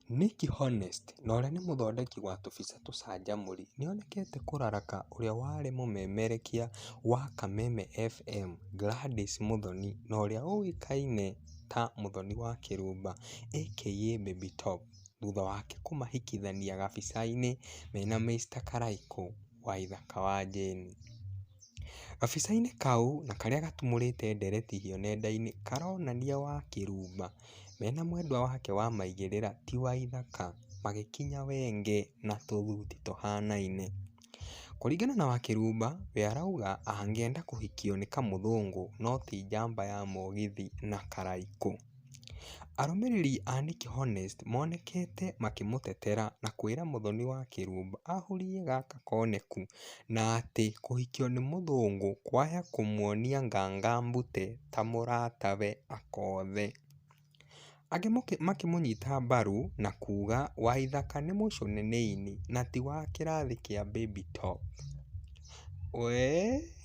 Nick Honest na ũrĩa nĩ mũthondeki wa tũbica tũcanjamũri nĩonekete kũraraka ũrĩa warĩ mũmemerekia wa Kameme fm Gladys Muthoni na ũrĩa ũĩkaine ta Muthoni wa Kĩrumba aka Baby Top thutha wake kũmahikithania gabica-inĩ mena Mr Karaikũ Waithaka wa Jane. Gabica-inĩ kau na karĩa gatumũrĩte ndereti hiũ nenda-inĩ karonania Wakĩrumba mena mwendwa wake wa maigĩrĩra ti Waithaka magĩkinya wenge na tũthuti tũhanaine. Kũringana na Wakĩrumba, we arauga angĩenda kũhikio nĩ kamũthũngũ no ti njamba ya mũgithi na Karaikũ. Arũmĩrĩri a Nick Honest monekete makĩmũtetera na kwĩra Mũthoni wa Kĩrumba ahurie gaka koneku na atĩ kũhikio nĩ mũthũngũ kwaya kũmuonia nganga mbute ta mũratawe Akothee. Angĩ makĩmũnyita mbaru na kuga Waithaka nĩ mũcune nĩ ini na ti wa kĩrathi kĩa Baby Top. Wee.